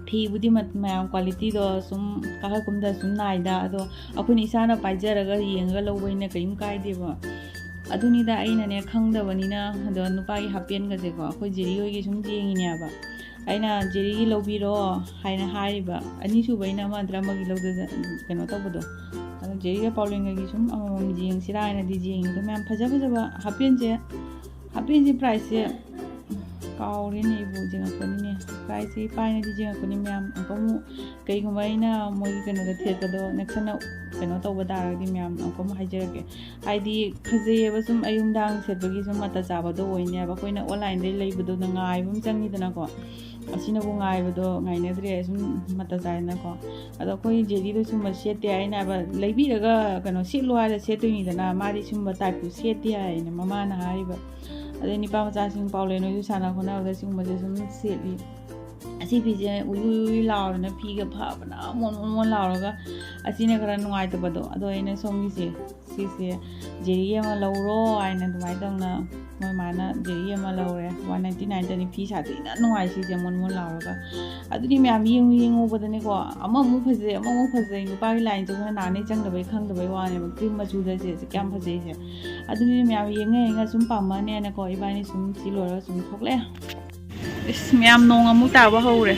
ꯐꯤꯕꯨꯗꯤ ꯃ-, ꯃꯌꯥꯝ quality ꯗꯣ ꯁꯨꯝ ꯀꯥꯈꯠ ꯀꯨꯝꯊ ꯁꯨꯝ ꯅꯥꯏꯗ, ꯑꯗꯣ ꯑꯩꯈꯣꯏꯅ ꯏꯁꯥꯅ ꯄꯥꯏꯖꯔꯒ ꯌꯦꯡꯉꯒ ꯂꯧꯕꯅꯤꯅ ꯀꯔꯤꯝ ꯀꯥꯏꯗꯦꯕ꯫ ꯑꯗꯨꯅꯤꯗ ꯑꯩꯅꯅꯦ ꯈꯪꯗꯕꯅꯤꯅ꯫ ꯑꯗꯣ ꯅꯨꯄꯥꯒꯤ half pant ꯒꯁꯦꯀꯣ, ꯑꯩꯈꯣꯏ ꯖꯦꯔꯤ ꯍꯣꯏꯒꯤ ꯁꯨꯝ ꯌꯦꯡꯉꯤꯅꯦꯕ꯫ ꯑꯩꯅ ꯖꯦꯔꯤꯒꯤ ꯂꯧꯕꯤꯔꯣ ꯍꯥꯏꯅ ꯍꯥꯏꯔꯤꯕ, ꯑꯅꯤꯁꯨꯕ ꯑꯩꯅ ꯑꯃ ꯅꯠꯇ꯭ꯔ ꯑꯃꯒꯤ ꯂꯧꯗ ꯀꯩꯅꯣ ꯇꯧꯕꯗꯣ꯫ ꯑꯗꯣ ꯖꯦꯔꯤꯒ ꯄꯥꯎꯂꯦꯟꯒꯒꯤ ꯁꯨꯝ ꯑꯃꯃꯝ ꯌꯦꯡꯁꯤꯔꯥ ꯍꯥꯏꯅꯗꯤ ꯌꯦꯡꯉꯤ꯫ ꯑꯗꯣ ꯃꯌꯥꯝ ꯐꯖ ꯐꯖꯕ half pant ꯁꯦ, half pant ꯁꯦ price ꯁꯦ ꯀꯥꯎꯔꯦꯅꯦ, ꯑꯩꯕꯨ ꯌꯦꯡꯉꯛꯄꯅꯤꯅꯦ꯫ Price ꯁꯦ ꯄꯥꯏꯅꯗꯤ ꯌꯦꯡꯉꯛꯄꯅꯤ ꯃꯌꯥꯝ꯫ ꯑꯃꯨꯛꯀ ꯑꯃꯨꯛ ꯀꯩꯒꯨꯝꯕ ꯑꯩꯅ ꯃꯣꯏꯒꯤ ꯀꯩꯅꯣꯗ ꯊꯦꯠꯄꯗꯣ ꯅꯛꯁꯟꯅ ꯀꯩꯅꯣ ꯇꯧꯕ ꯇꯥꯔꯒꯗꯤ ꯃꯌꯥꯝ ꯑꯃꯨꯛꯀ ꯑꯃꯨꯛ ꯍꯥꯏꯖꯔꯛꯀꯦ꯫ ꯍꯥꯏꯗꯤ ꯐꯖꯩꯌꯦꯕ, ꯁꯨꯝ ꯑꯌꯨꯛ ꯅꯨꯡꯗꯥꯡ ꯁꯦꯠꯄꯒꯤ ꯁꯨꯝ ꯃꯇꯥ ꯆꯥꯕꯗꯣ ꯑꯣꯏꯅꯦꯕ꯫ ꯑꯩꯈꯣꯏꯅ online ꯗꯩ ꯂꯩꯕꯗꯨꯅ ꯉꯥꯏꯕ ꯑꯃ ꯆꯪꯉꯤꯗꯅꯀꯣ꯫ ꯑꯁꯤꯅꯕꯨ ꯉꯥꯏꯕꯗꯣ ꯉꯥꯏꯅꯗ꯭ꯔꯦ, ꯁꯨꯝ ꯃꯇꯥ ꯆꯥꯏꯗꯅꯀꯣ꯫ ꯑꯗꯣ ꯑꯩꯈꯣꯏ ꯖꯦꯔꯤꯗꯣ ꯁꯨꯝꯕ ꯁꯦꯠꯇꯦ ꯍꯥꯏꯅꯦꯕ꯫ ꯂꯩꯕꯤꯔꯒ ꯀꯩꯅꯣ ꯁꯦꯠꯂꯣ ꯍꯥꯏꯔ ꯁꯦꯠꯇꯣꯏꯅꯤꯗꯅ, ꯃꯥꯗꯤ ꯁꯨꯝꯕ type ꯇꯨ ꯁꯦꯠꯇꯦ ꯍꯥꯏꯅ ꯃꯃꯥꯅ ꯍꯥꯏꯔꯤꯕ꯫ ꯑꯗꯩ ꯅꯤꯄꯥ ꯃꯆꯥꯁꯤꯡ ꯄꯥꯎꯂꯦꯟ ꯍꯣꯏꯁꯨ ꯁꯥꯟꯅ ꯈꯣꯠꯅꯕꯗ ꯁꯤꯒꯨꯝꯕꯁꯦ ꯁꯨꯝ ꯁꯦꯠꯂꯤ꯫ ꯑꯁꯤ ꯐꯤꯁꯦ ꯎꯏ ꯎꯏ ꯎꯏ ꯂꯥꯎꯔꯅ ꯐꯤꯒ ꯐꯕꯅ ꯃꯣꯟ ꯃꯣꯟ ꯃꯣꯟ ꯂꯥꯎꯔꯒ, ꯑꯁꯤꯅ ꯈꯔ ꯅꯨꯡꯉꯥꯏꯇꯕꯗꯣ꯫ ꯑꯗꯣ ꯑꯩꯅ ꯁꯣꯝꯒꯤꯁꯦ, ꯁꯤꯁꯦ ꯖꯦꯔꯤ ꯑꯃ ꯂꯧꯔꯣ ꯍꯥꯏꯅ ꯑꯗꯨꯃꯥꯏꯅ ꯇꯧꯅ ꯃꯣꯏ ꯃꯥꯅ ꯖꯦꯔꯤ ꯑꯃ ꯂꯧꯔꯦ꯫ One ninety ꯅꯥꯏꯟꯗꯅꯤ꯫ ꯐꯤ ꯁꯥꯊꯤꯅ ꯅꯨꯡꯉꯥꯏ ꯁꯤꯁꯦ, ꯃꯣꯟ ꯃꯣꯟ ꯂꯥꯎꯔꯒ꯫ ꯑꯗꯨꯗꯤ ꯃꯌꯥꯝ ꯌꯦꯡꯉꯨ ꯌꯦꯡꯉꯨꯕꯗꯅꯦꯀꯣ, ꯑꯃꯃꯨꯛ ꯐꯖꯩ, ꯑꯃꯃꯨꯛ ꯐꯖꯩ꯫ ꯅꯨꯄꯥꯒꯤ ꯂꯥꯏꯟꯁꯦ ꯑꯩꯈꯣꯏꯅ ꯅꯍꯥꯟꯅꯩ ꯆꯪꯗꯕꯩ ꯈꯪꯗꯕꯩ ꯋꯥꯅꯦꯕ꯫ ꯀ꯭ꯔꯤꯝ ꯃꯆꯨꯗ ꯁꯦ ꯀꯌꯥꯝ ꯐꯖꯩ ꯁꯦ꯫ ꯑꯗꯨꯗꯤ ꯃꯌꯥꯝ ꯌꯦꯡꯉ ꯌꯦꯡꯉ ꯁꯨꯝ ꯄꯥꯝꯃꯅꯦꯅꯀꯣ, ꯏꯕꯥꯅꯤ ꯁꯨꯝ ꯁꯤ ꯂꯣꯏꯔꯒ ꯁꯨꯝ ꯊꯣꯛꯂꯛꯑꯦ꯫ ꯏꯁ, ꯃꯌꯥꯝ ꯅꯣꯡ ꯑꯃꯨꯛ ꯇꯥꯕ ꯍꯧꯔꯦ꯫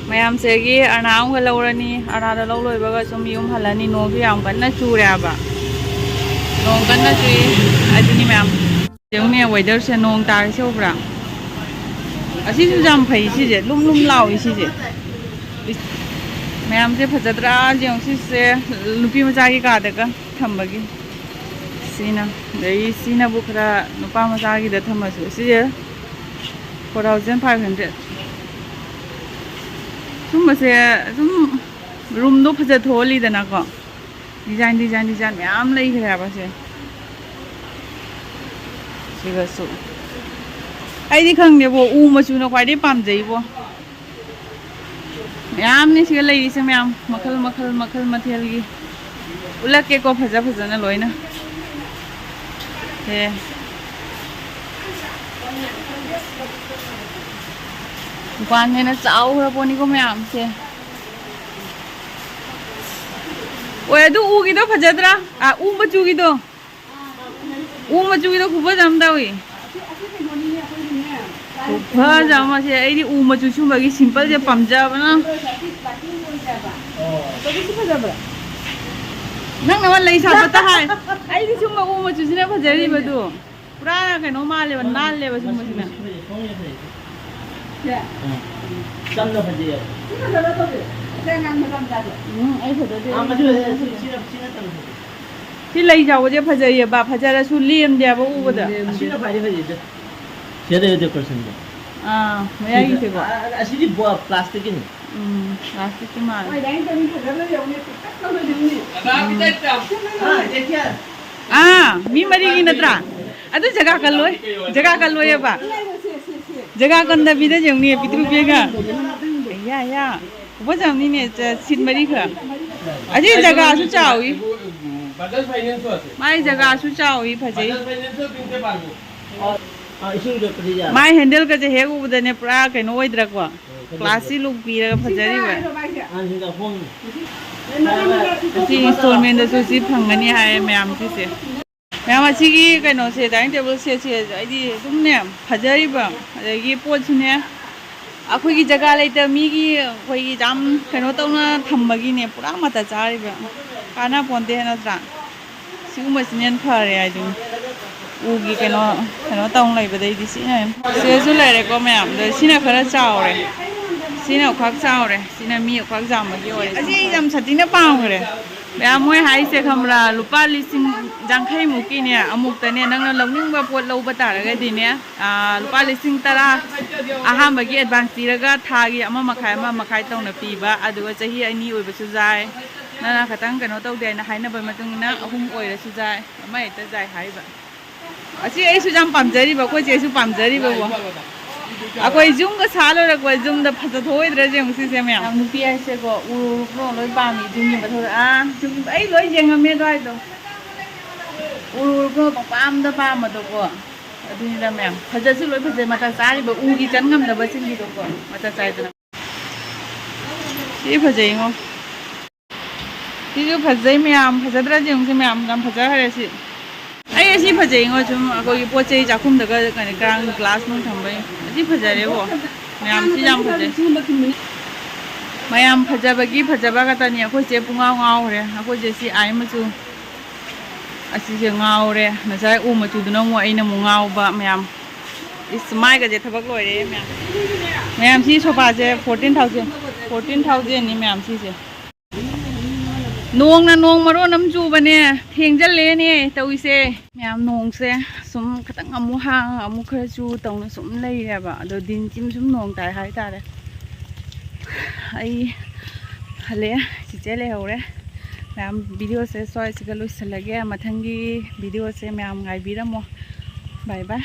ꯃꯌꯥꯝꯁꯤꯒꯤ ꯑꯔꯅꯥ ꯑꯃꯒ ꯂꯧꯔꯅꯤ꯫ ꯑꯔꯅꯥꯗꯣ ꯂꯧ ꯂꯣꯏꯕꯒ ꯁꯨꯝ ꯌꯨꯝ ꯍꯜꯂꯅꯤ꯫ ꯅꯣꯡꯁꯨ ꯌꯥꯝ ꯀꯟꯅ ꯆꯨꯔꯦ ꯍꯥꯏꯕ꯫ ꯅꯣꯡ ꯀꯟꯅ ꯆꯨꯏ꯫ ꯑꯗꯨꯅꯤ ꯃꯌꯥꯝ꯫ ꯌꯦꯡꯉꯨꯅꯦ, ꯋꯦꯗꯔꯁꯦ ꯅꯣꯡ ꯇꯥꯔꯤꯁꯦ ꯎꯕ꯭ꯔꯥ? ꯑꯁꯤꯁꯨ ꯌꯥꯝ ꯐꯩ ꯁꯤꯁꯦ, ꯂꯨꯝ ꯂꯨꯝ ꯂꯥꯎꯏ ꯁꯤꯁꯦ꯫ ꯏꯁ, ꯃꯌꯥꯝꯁꯦ ꯐꯖꯗ꯭ꯔꯥ? ꯌꯦꯡꯉꯨ ꯁꯤꯁꯦ, ꯅꯨꯄꯤ ꯃꯆꯥꯒꯤ ꯀꯥꯗꯒ ꯊꯝꯕꯒꯤ꯫ ꯁꯤꯅ, ꯑꯗꯩ ꯁꯤꯅꯕꯨ ꯈꯔ ꯅꯨꯄꯥ ꯃꯆꯥꯒꯤꯗ ꯊꯝꯃꯁꯨ꯫ ꯁꯤꯁꯦ four thousand five hundred꯫ ꯁꯨꯝꯕꯁꯦ ꯁꯨꯝ ꯔꯨꯝꯗꯣ ꯐꯖ ꯊꯣꯛꯍꯜꯂꯤꯗꯅꯀꯣ꯫ ꯗꯤꯖꯥꯏꯟ, ꯗꯤꯖꯥꯏꯟ, ꯗꯤꯖꯥꯏꯟ ꯃꯌꯥꯝ ꯂꯩꯈ꯭ꯔꯦ ꯍꯥꯏꯕ ꯁꯦ꯫ ꯁꯤꯒꯁꯨ꯫ ꯑꯩꯗꯤ ꯈꯪꯗꯦꯕꯣ, ꯎ ꯃꯆꯨꯅ ꯈ꯭ꯋꯥꯏꯗꯩ ꯄꯥꯝꯖꯩꯕꯣ꯫ ꯃꯌꯥꯝꯅꯤ ꯁꯤꯒ ꯂꯩꯔꯤꯁꯦ ꯃꯌꯥꯝ, ꯃꯈꯜ ꯃꯈꯜ, ꯃꯈꯜ ꯃꯊꯦꯜꯒꯤ꯫ ꯎꯠꯂꯛꯀꯦꯀꯣ ꯐꯖ ꯐꯖꯅ ꯂꯣꯏꯅ꯫ ꯁꯦ꯫ ꯗꯨꯀꯥꯟ ꯍꯦꯟꯅ ꯆꯥꯎꯈ꯭ꯔ ꯄꯣꯠꯅꯤꯀꯣ ꯃꯌꯥꯝꯁꯦ꯫ ꯑꯣꯏ, ꯑꯗꯨ ꯎꯒꯤꯗꯣ ꯐꯖꯗ꯭ꯔꯥ? ꯑ, ꯎ ꯃꯆꯨꯒꯤꯗꯣ꯫ ꯎ ꯃꯆꯨꯒꯤꯗꯣ ꯈꯨꯐꯖ ꯑꯃ ꯇꯧꯏ꯫ ꯈꯨꯐꯖ ꯑꯃ ꯁꯦ꯫ ꯑꯩꯗꯤ ꯎ ꯃꯆꯨ ꯁꯨꯝꯕꯒꯤ ꯁꯤꯝꯄꯜꯁꯦ ꯄꯥꯝꯖꯕꯅ꯫ ꯅꯪꯅ ꯑꯃ ꯂꯩ ꯁꯥꯠꯄꯇ ꯍꯥꯏ꯫ ꯑꯩꯗꯤ ꯁꯨꯝꯕ ꯎ ꯃꯆꯨꯁꯤꯅ ꯐꯖꯔꯤꯕꯗꯨ꯫ ꯄꯨꯔꯥ ꯀꯩꯅꯣ ꯃꯥꯜꯂꯦꯕ, ꯅꯥꯜꯂꯦꯕ ꯁꯨꯝꯕꯁꯤꯅ꯫ ꯆꯝꯅ ꯐꯖꯩ ꯍꯥꯏꯕ꯫ ꯎꯝ, ꯑꯩ ꯐꯖꯗꯦ꯫ ꯑꯥ, ꯃꯗꯨ ꯐꯖꯩ꯫ ꯁꯤ, ꯁꯤꯅ, ꯁꯤꯅ ꯆꯝꯅ ꯐꯖꯩ꯫ ꯁꯤ ꯂꯩ ꯆꯥꯎꯕꯁꯦ ꯐꯖꯩꯌꯦꯕ, ꯐꯖꯔꯁꯨ ꯂꯦꯝꯗꯦꯕ ꯎꯕꯗ꯫ ꯎꯝ, ꯂꯦꯝꯗꯦ꯫ ꯑꯁꯤꯅ ꯈ꯭ꯋꯥꯏꯗꯩ ꯐꯖꯩꯗ꯫ ꯁꯤꯗ ꯂꯩꯕ decorationꯗꯣ꯫ ꯑꯥ, ꯃꯌꯥꯏꯒꯤꯁꯦꯀꯣ꯫ ꯑ-, ꯑ-, ꯑꯁꯤꯗꯤ ꯕꯣ-, plasticꯀꯤꯅꯤ꯫ ꯎꯝ, plasticꯀꯤ ꯃꯥꯜꯂꯦ꯫ ꯍꯣꯏ, ꯑꯗꯨꯃꯥꯏꯅ ꯇꯧꯅꯤ, ꯐꯖꯕ ꯌꯧꯅꯤ, ꯄꯤꯛꯇꯛ ꯇꯧꯅ ꯌꯧꯅꯤ꯫ ꯑꯥ, ꯃꯤ ꯃꯔꯤꯒꯤ ꯅꯠꯇ꯭ꯔꯥ? ꯑꯗꯨ ꯖꯒꯥ ꯀꯜꯂꯣꯏ, ꯖꯒꯥ ꯀꯜꯂꯣꯏꯌꯦꯕ꯫ ꯁꯤ ꯂꯩꯔꯦ, ꯁꯤ, ꯁꯤ, ꯁꯤ꯫ ꯖꯒꯥ ꯀꯟꯗꯕꯤꯗ ꯌꯦꯡꯅꯤ, ꯄꯤꯛꯇ꯭ꯔꯨ ꯄꯤꯛꯑꯒ꯫ ꯑꯌꯥ, ꯑꯌꯥ꯫ ꯐꯖꯕꯅꯤꯅꯦ, ꯆ-, ꯁꯤꯠ ꯃꯔꯤꯈꯛ꯫ ꯑꯁꯤ ꯖꯒꯥꯁꯨ ꯆꯥꯎꯏ꯫ ꯕꯖꯥꯖ ꯐꯥꯏꯅꯥꯟꯁꯁꯨ ꯑꯁꯦ꯫ ꯃꯥꯏ ꯖꯒꯥꯁꯨ ꯆꯥꯎꯏ, ꯐꯖꯩ꯫ ꯕꯖꯥꯖ ꯐꯥꯏꯅꯥꯟꯁꯁꯨ ꯄꯤꯡ ꯄꯦꯄꯔꯕꯨ꯫ ꯃꯥꯏ ꯍꯦꯟꯗꯜꯒꯁꯦ ꯍꯦꯛ ꯎꯕꯗꯅꯦ ꯄꯨꯔꯥ ꯀꯩꯅꯣ ꯑꯣꯏꯗ꯭ꯔꯥꯀꯣ? ꯀ꯭ꯂꯥꯁꯤ ꯂꯨꯛ ꯄꯤꯔꯒ ꯐꯖꯔꯤꯕ꯫ ꯑꯁꯤ ꯏꯟꯁꯇꯣꯜꯃꯦꯟꯗꯁꯨ ꯁꯤ ꯐꯪꯒꯅꯤ ꯍꯥꯏꯌꯦ ꯃꯌꯥꯝ ꯁꯤꯁꯦ꯫ ꯃꯌꯥꯝ ꯑꯁꯤꯒꯤ ꯀꯩꯅꯣꯁꯦ, ꯗꯥꯏꯅꯤꯡ ꯇꯦꯕꯜ ꯁꯦꯠꯁꯦ ꯑꯩꯗꯤ ꯑꯗꯨꯝꯅꯦ ꯐꯖꯔꯤꯕ, ꯑꯗꯒꯤ ꯄꯣꯠꯁꯨꯅꯦ ꯑꯩꯈꯣꯏꯒꯤ ꯖꯒꯥ ꯂꯩꯇꯕ ꯃꯤꯒꯤ ꯑꯩꯈꯣꯏꯒꯤ ꯌꯥꯝ ꯀꯩꯅꯣ ꯇꯧꯅ ꯊꯝꯕꯒꯤꯅꯦ ꯄꯨꯔꯥ ꯃꯇꯠ ꯆꯥꯔꯤꯕ꯫ ꯀꯥꯟꯅ ꯄꯣꯟꯇꯦ ꯅꯠꯇ꯭ꯔꯥ? ꯁꯤꯒꯨꯝꯕꯁꯤꯅ ꯍꯦꯟꯅ ꯐꯔꯦ ꯍꯥꯏꯗꯨꯅꯤ꯫ ꯎꯒꯤ ꯀꯩꯅꯣ, ꯀꯩꯅꯣ ꯇꯧ ꯂꯩꯕꯗꯩꯗꯤ ꯁꯤꯅ ꯍꯦꯟꯅ꯫ ꯁꯤꯗꯁꯨ ꯂꯩꯔꯦꯀꯣ ꯃꯌꯥꯝ꯫ ꯑꯗꯣ ꯁꯤꯅ ꯈꯔ ꯆꯥꯎꯔꯦ꯫ ꯁꯤꯅ ꯈ꯭ꯋꯥꯛ ꯆꯥꯎꯔꯦ꯫ ꯁꯤꯅ ꯃꯤ ꯈ꯭ꯋꯥꯛ ꯆꯥꯝꯕꯒꯤ ꯑꯣꯏꯔꯦ꯫ ꯑꯁꯤ ꯑꯩ ꯌꯥꯝ ꯁꯥꯊꯤꯅ ꯄꯥꯝꯈ꯭ꯔꯦ꯫ ꯃꯌꯥꯝ ꯃꯣꯏ ꯍꯥꯏꯁꯦ ꯈꯪꯕ꯭ꯔꯥ? ꯂꯨꯄꯥ ꯂꯤꯁꯤꯡ ꯌꯥꯡꯈꯩꯃꯨꯛꯀꯤꯅꯦ ꯑꯃꯨꯛꯇꯅꯦ ꯅꯪꯅ ꯂꯧꯅꯤꯡꯕ ꯄꯣꯠ ꯂꯧꯕ ꯇꯥꯔꯒꯗꯤꯅꯦ, ꯑꯥ, ꯂꯨꯄꯥ ꯂꯤꯁꯤꯡ ꯇꯔꯥ ꯑꯍꯥꯟꯕꯒꯤ ꯑꯦꯗꯚꯥꯟꯁ ꯄꯤꯔꯒ ꯊꯥꯒꯤ ꯑꯃ ꯃꯈꯥꯏ, ꯑꯃ ꯃꯈꯥꯏ ꯇꯧꯅ ꯄꯤꯕ, ꯑꯗꯨꯒ ꯆꯍꯤ ꯑꯅꯤ ꯑꯣꯏꯕꯁꯨ ꯌꯥꯏ꯫ ꯅꯪꯅ ꯈꯇꯪ ꯀꯩꯅꯣ ꯇꯧꯗꯦ ꯍꯥꯏꯅ ꯍꯥꯏꯅꯕ ꯃꯇꯨꯡ ꯏꯟꯅ ꯑꯍꯨꯝ ꯑꯣꯏꯔꯁꯨ ꯌꯥꯏ, ꯑꯃ ꯍꯦꯛꯇ ꯌꯥꯏ ꯍꯥꯏꯔꯤꯕ꯫ ꯑꯁꯤ ꯑꯩꯁꯨ ꯌꯥꯝ ꯄꯥꯝꯖꯔꯤꯕ, ꯑꯩꯈꯣꯏ ꯆꯦꯁꯨ ꯄꯥꯝꯖꯔꯤꯕꯀꯣ꯫ ꯑꯩꯈꯣꯏ ꯌꯨꯝꯒ ꯁꯥ ꯂꯣꯏꯔꯛꯄ, ꯌꯨꯝꯗ ꯐꯖꯊꯣꯛꯑꯣꯏꯗ꯭ꯔꯥ ꯌꯦꯡꯉꯨ ꯁꯤꯁꯦ ꯃꯌꯥꯝ꯫ ꯌꯥꯝ ꯅꯨꯄꯤ ꯍꯥꯏꯁꯦꯀꯣ, ꯎꯔꯨ ꯎꯔꯨ ꯂꯣꯏ ꯄꯥꯝꯃꯤ, ꯌꯨꯝꯒꯤ ꯃꯊꯛꯇ꯫ ꯑꯥ, ꯌꯨꯝꯒꯤ, ꯑꯩ ꯂꯣꯏ ꯌꯦꯡꯉꯝꯃꯦ ꯑꯗꯨꯋꯥꯏꯗꯣ꯫ ꯎꯔꯨ ꯎꯔꯨ ꯄꯪꯄꯥꯝꯗ ꯄꯥꯝꯕꯗꯣꯀꯣ꯫ ꯑꯗꯨꯅꯤꯗ ꯃꯌꯥꯝ꯫ ꯐꯖꯁꯨ ꯂꯣꯏ ꯐꯖꯩ, ꯃꯇꯥ ꯆꯥꯔꯤꯕ ꯎꯒꯤ ꯆꯟ ꯉꯝꯗꯕꯁꯤꯡꯒꯤꯗꯣꯀꯣ, ꯃꯇꯥ ꯆꯥꯏꯗꯅ꯫ ꯁꯤ ꯐꯖꯩꯉꯣ꯫ ꯁꯤꯁꯨ ꯐꯖꯩ ꯃꯌꯥꯝ, ꯐꯖꯗ꯭ꯔꯗꯤ ꯌꯦꯡꯉꯨꯁꯦ ꯃꯌꯥꯝ, ꯌꯥꯝ ꯐꯖꯈ꯭ꯔꯦ ꯁꯤ꯫ ꯑꯩ ꯑꯁꯤ ꯐꯖꯩꯉꯣ, ꯁꯨꯝ ꯑꯩꯈꯣꯏꯒꯤ ꯄꯣꯠ ꯆꯩ ꯆꯥꯛꯈꯨꯝꯗꯒ ꯀꯩꯅꯣ ꯀꯥꯡ ꯒ꯭ꯂꯥꯁ ꯅꯨꯡ ꯊꯝꯕꯩ꯫ ꯑꯁꯤ ꯐꯖꯔꯦꯕꯣ꯫ ꯃꯌꯥꯝ ꯁꯤ ꯌꯥꯝ ꯐꯖꯩ꯫ ꯃꯌꯥꯝ ꯐꯖꯕꯒꯤ ꯐꯖꯕ ꯉꯥꯛꯇꯅꯤ꯫ ꯑꯩꯈꯣꯏ ꯆꯦ ꯄꯨꯡꯉꯥꯎ ꯉꯥꯎꯈ꯭ꯔꯦ꯫ ꯑꯩꯈꯣꯏ ꯆꯦ ꯁꯤ ꯑꯥꯏ ꯃꯆꯨ꯫ ꯑꯁꯤꯁꯦ ꯉꯥꯎꯔꯦ꯫ ꯉꯁꯥꯏ ꯎ ꯃꯆꯨꯗꯨꯅ ꯑꯃꯨꯛ ꯑꯩꯅ ꯑꯃꯨꯛ ꯉꯥꯎꯕ ꯃꯌꯥꯝ꯫ ꯏꯁ, ꯃꯥꯏꯒꯁꯦ ꯊꯕꯛ ꯂꯣꯏꯔꯦ ꯃꯌꯥꯝ꯫ ꯃꯌꯥꯝ ꯁꯤ ꯁꯣꯐꯥꯁꯦ fourteen thousand, fourteen thousand ꯅꯤ ꯃꯌꯥꯝ ꯁꯤꯁꯦ꯫ ꯅꯣꯡꯅ ꯅꯣꯡ ꯃꯔꯣꯟ ꯑꯃ ꯆꯨꯕꯅꯦ, ꯊꯦꯡꯖꯜꯂꯦꯅꯦ ꯇꯧꯏꯁꯦ꯫ ꯃꯌꯥꯝ ꯅꯣꯡꯁꯦ ꯁꯨꯝ ꯈꯤꯇꯪ ꯑꯃꯨꯛ ꯍꯥꯡ ꯑꯃꯨꯛ ꯈꯔ ꯆꯨ ꯇꯧꯅ ꯁꯨꯝ ꯂꯩꯔꯦꯕ꯫ ꯑꯗꯣ ꯗꯤꯟ ꯆꯤꯝ ꯁꯨꯝ ꯅꯣꯡ ꯇꯥꯏ ꯍꯥꯏꯇꯥꯔꯦ꯫ ꯑꯩ ꯍꯜꯂꯦ, ꯆꯤꯆꯦ ꯂꯩꯍꯧꯔꯦ꯫ ꯃꯌꯥꯝ ꯚꯤꯗꯤꯑꯣꯁꯦ ꯁ꯭ꯋꯥꯏꯁꯤꯒ ꯂꯣꯏꯁꯤꯜꯂꯒꯦ꯫ ꯃꯊꯪꯒꯤ ꯚꯤꯗꯤꯑꯣꯁꯦ ꯃꯌꯥꯝ ꯉꯥꯏꯕꯤꯔꯝꯃꯣ꯫ ꯕꯥꯏ ꯕꯥꯏ꯫